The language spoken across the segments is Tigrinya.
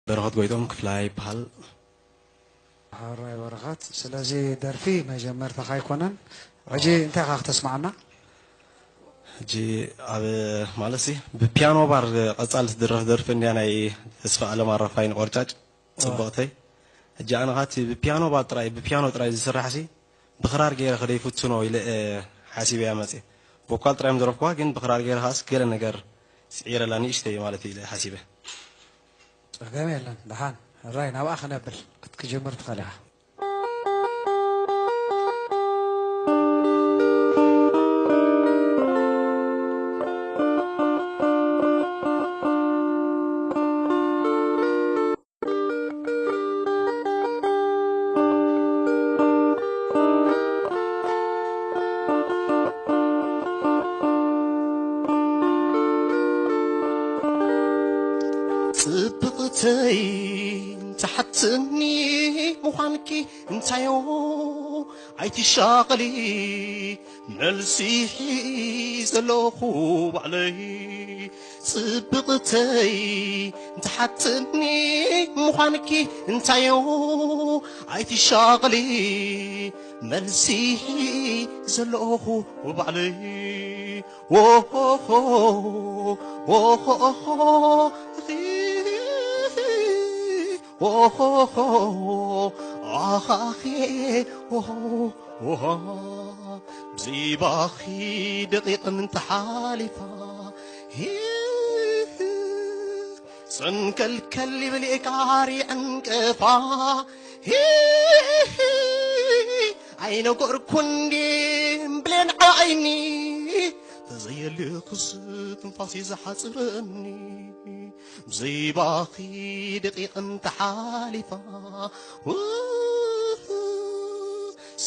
በረኸት ጎይቶም ክፍላይ ይበሃል። ሕራይ በረኸት። ስለዚ ደርፊ መጀመርታኻ ኣይኮነን። ሕጂ እንታይ ኢኻ ክተስማዓና? ሕጂ ኣብ ማለት ሲ ብፒያኖ ባር ቀጻል ትድረፍ ደርፊ እንድያ ናይ ተስፋ ኣለም ኣረፋይን ቆርጫጭ ጽብቕተይ። ሕጂ ኣነ ኻቲ ብፒያኖ ባር ጥራይ ብፒያኖ ጥራይ ዝስራሕ ሲ ብኽራር ገይረ ከደይ ፍትኖ ኢለ እየ ሓሲበ እያ መጽየ። ቮካል ጥራይ ምዘረፍኩዋ ግን ብኽራር ገይረ ኻስ ገለ ነገር ስዒረላ ንእሽተይ ማለት ኢለ ሓሲበ። ጸገም የለን። ደሓን ሕራይ ናብኣ ክነብል ክትክጅምር ትኽእል ኢኻ። ጽብቕተይ ትሓትኒ ምዃንኪ እንታዮ ኣይትሻቐሊ መልሲ ሒዘ ኣለኹ ባዕለይ ጽብቕተይ ትሓትኒ ምዃንኪ እንታዮ ኣይትሻቐሊ መልሲ ሒዘ ኣለኹ ባዕለይ ኦሆሆ ኦሆሆ ኦሆሆ ኣኻኺ ኦሆ ብዘይባኺ ደቂቕ ምንተሓሊፋ ሰንከልከል ይብል የካሪ ዕንቅፋ ኣይነገርኩ እንዲ ብሌን ዓይኒ ተዘየልክስ ትንፋስ ዝሓፅረኒ ብዘይባኺ ደቂቕ እንተሓሊፋ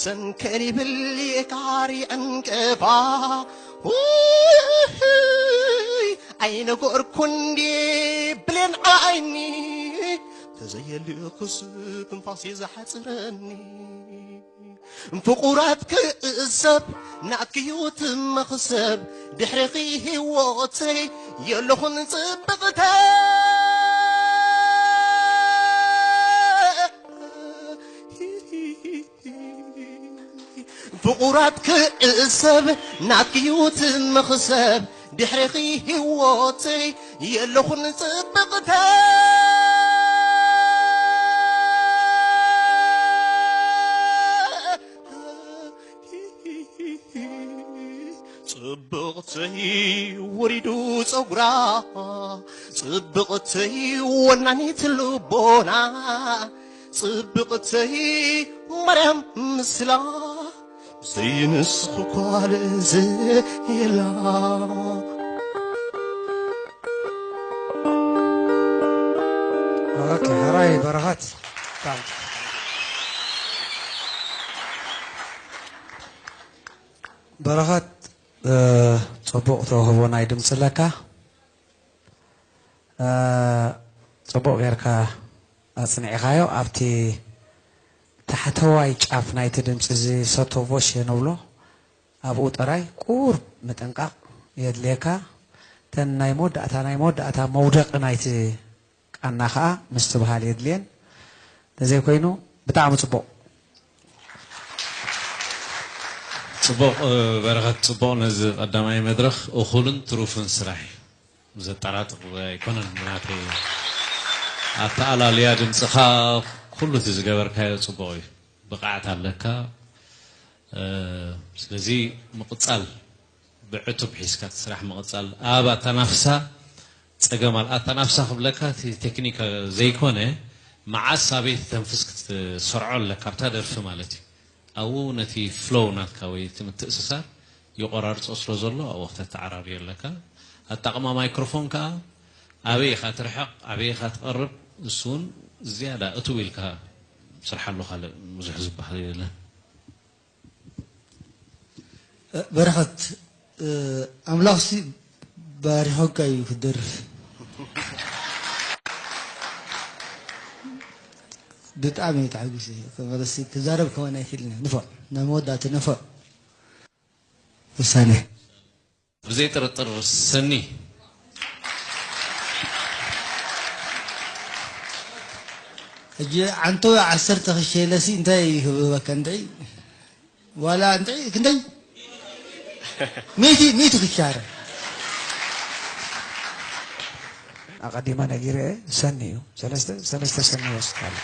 ሰንከል ይብል የካሪ ዕንቅፋ ኣይነገርኩ እንዲ ብሌን ዓይኒ ተዘየልክስ ትንፋስ ዝሓፅረኒ ፍቑራት ክእሰብ ናትክዩ ትመኽሰብ ድሕሪኺ ህይወተይ የለኹን ጽብቕተ ፍቑራት ክእሰብ ናትክዩ ትመኽሰብ ድሕሪኺ ህይወተይ የለኹን ጽብቕተ ጽብቕተይ ወሪዱ ጸጉራ ጽብቕተይ ወናኒት ልቦና ጽብቕተይ ማርያም ምስላ ዘይንስኺ ኳል የላ ኦኬ ሕራይ በረኸት በረኸት ጽቡቕ ተውህቦ ናይ ድምፂ ኣለካ። ጽቡቕ ጌርካ ኣጽኒዕኻዮ። ኣብቲ ታሕተዋይ ጫፍ ናይቲ ድምፂ እዚ ሰቶቮሽ ንብሎ ኣብኡ ጥራይ ቁሩብ ምጥንቃቕ የድልየካ። እተን ናይ መወዳእታ ናይ መወዳእታ መውደቒ ናይቲ ቃና ኸኣ ምስትብሃል የድልየን። እንተዘይኮይኑ ብጣዕሚ ጽቡቕ። ጽቡቕ በረኸት፣ ጽቡቕ ነዚ ቀዳማይ መድረኽ እኹልን ትሩፍን ስራሕ እዩ። ዘጠራጥር ኣይኮነን ናተይ ኣተኣላልያ ድምፅኻ ኩሉ እቲ ዝገበርካዮ ጽቡቕ እዩ። ብቕዓት ኣለካ። ስለዚ ምቕጻል ብዕቱብ ሒዝካ እቲ ስራሕ ምቕጻል ኣብ ኣተናፍሳ ጸገም ኣል ኣተናፍሳ ክብለካ እቲ ቴክኒክ ዘይኮነ መዓስ ኣበይ ተንፍስ ክትሰርዖ ኣለካ ኣብታ ደርፊ ማለት እዩ። ኣብኡ ነቲ ፍሎው ናትካ ወይ እቲ ምትእስሳር ይቆራርጾ ስለ ዘሎ ኣብኡ ክተተዓራርዮ ኣለካ። ኣጣቕማ ማይክሮፎን ከኣ ኣበይ ኢኻ ትርሕቕ ኣበይ ኢኻ ትቐርብ እሱ እውን ዝያዳ እትው ኢልካ ስርሓሉ ካልእ ብዙሕ ዝበሃል የለን። በረኸት ኣምላኽሲ ባሪኾካ እዩ ክትደርፍ። ብጣዕሚ እዩ ተሓጒሰ። መለሲ ክዛረብ ከማን ኣይክእልን እየ። ንፉዕ ናይ መወዳእቲ ንፉዕ ውሳነ። ብዘይ ጥርጥር ሰኒ ሕጂ ዓንቶ ዓሰርተ ክሸለሲ እንታይ ክብበካ እንታይ ዋላ እንታይ ክንደይ ሚቲ ሚቲ ክሻረ ኣቐዲመ ነጊረ ሰኒ እዩ ሰለስተ ሰለስተ ሰኒ ይወስድ ኣሎ።